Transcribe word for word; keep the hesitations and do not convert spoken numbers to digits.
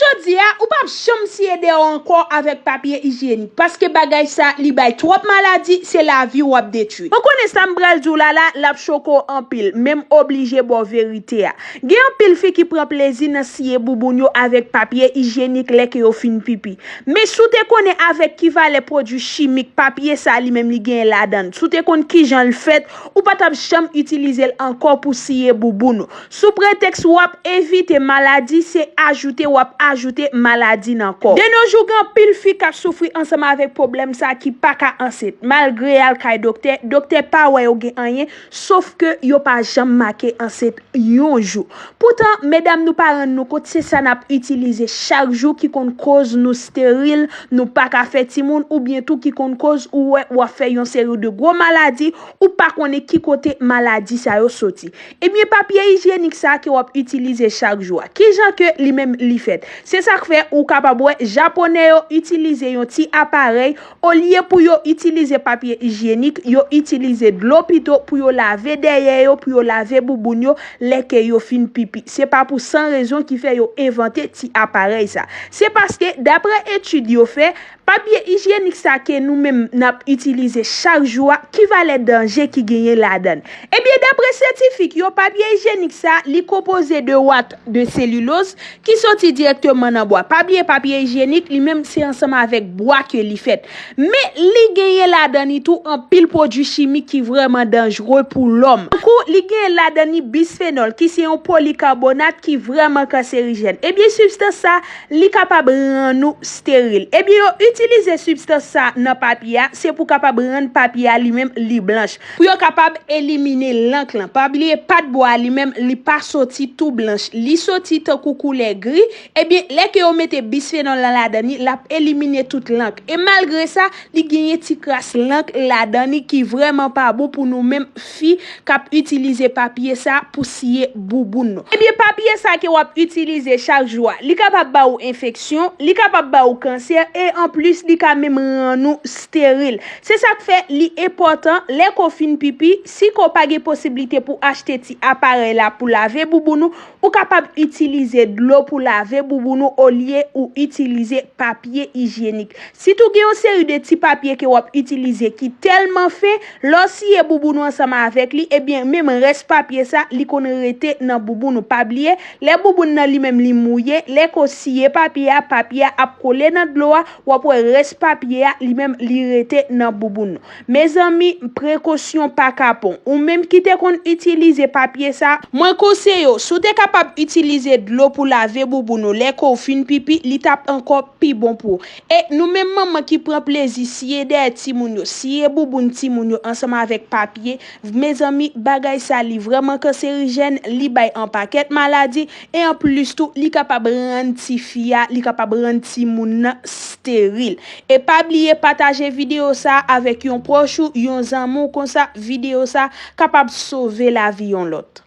Jodi a, ou p ap janm siye deyò ankò avèk papye ijyenik, paske bagay sa, li bay twòp maladi, se lavi w ap detwi. Mwen konnen sa m pral di w la la, l ap choke w anpil, men m oblije ba w verite a. Gen anpil fi ki pran plezi nan siye bouboun yo avèk papye ijyenik lè ke yo fin pipi. Men si w te konnen avèk ki valè pwodui chimik papye sa li menm li genyen ladan l, si w te konn kijan l fèt, ou pa t ap janm itilize l ankò pou siye bouboun ou. Sou pretèks w ap evite maladi, se ajoute w ap ajoute maladi nan kò w. De nos jours, gen anpil fi k ap soufri ansanm avèk pwoblèm sa ki pa ka ansent. Malgre y al kay doktè, doktè pa wè yo gen anyen, sof ke yo pa janm make ansent yon jou. Poutan, medam, nou pa rann nou kont, se sa n ap itilize chak jou ki konn koz nou steril, nou pa ka fè timoun, oubyen tou ki konn koz ou wè w ap fè yon seri de gwo maladi, ou pa konnen ki kote maladi sa yo soti. Ebyen, papye ijyenik sa ke w ap itilize chak jou a, kijan ke li menm li fèt? Se sa k fè ou kapab wè Japonè yo itilize yon ti aparèy, olye pou yo itilize papye ijyenik, yo itilize dlo pito pou yo lave dèyè yo, pou yo lave bouboun yo lè ke yo fin pipi. Se pa pou san rezon ki fè yo envante ti aparèy sa. Se paske, daprè etid yo fè, papye ijyenik sa ke nou menm n ap itilize chak jou a, ki valè danje ki genyen ladan l? Ebyen, daprè syantifik yo, papye ijyenik sa, li konpoze de wat de seliloz ki soti dirèkteman nan bwa. Pa bliye, papye ijyenik, li menm, se ansanm avèk bwa ke li fèt. Men, li genyen ladan li tou anpil pwodui chimik ki vrèman danjere pou lòm. Tankou, li genyen ladan li bisfenòl, ki se yon polikabonat ki vrèman kanserijèn. Ebyen, sibstans sa, li kapab rann ou steril. Ebyen, yo itilize sibstans sa nan papye a, se pou kapab rann papye a li menm li blanch. Pou yo kapab elimine lank lan. Pa bliye, pat bwa a li menm, li pa soti tou blanch. Li soti tankou koulè gri. Ebyen, lè ke yo mete bisfenòl lan ladan li, l ap elimine tout lank. E malgre sa, li genyen ti kras lank ladan li ki vrèman pa bon pou nou menm fi k ap itilize papye sa pou siye bouboun nou. Ebyen, papye sa ke w ap itilize chak jou a, li kapab ba ou enfeksyon, li kapab ba ou kansè, e anplis, li ka menm rann ou steril. Se sa k fè li enpòtan, lè ke w fin pipi, si ke w pa gen posiblite pou achte ti aparèy la pou lave bouboun ou, ou kapab itilize dlo pou lave bouboun ou olye ou itilize papye ijyenik. Sitou gen yon seri de ti papye ke w ap itilize ki tèlman fen, lè w siye bouboun ou ansanm avèk li, ebyen, menm rès papye sa, li konn rete nan bouboun ou. Pa bliye, lè bouboun nan li menm li mouye, lè ke w siye papye a, papye a ap kole nan dlo a, w ap wè rès papye a, li menm, li rete nan bouboun ou. Mezanmi, prekosyon pa kapon. Ou menm ki te konn itilize papye sa, mwen konseye w, si w te kapab itilize dlo pou lave bouboun ou lè ke w fin pipi, li t ap ankò pi bon pou ou. E nou menm manman ki pran plezi siye dèyè timoun yo, siye bouboun timoun yo ansanm avèk papye, mezanmi, bagay sa li vrèman kanserijèn, li bay an pakèt maladi, e anplis tou, li kapab rann tifi a, li kapab rann timoun nan steril. E pa bliye pataje videyo sa avèk yon pwòch ou, yon zanmi w, konsa videyo sa kapab sove lavi yon lòt.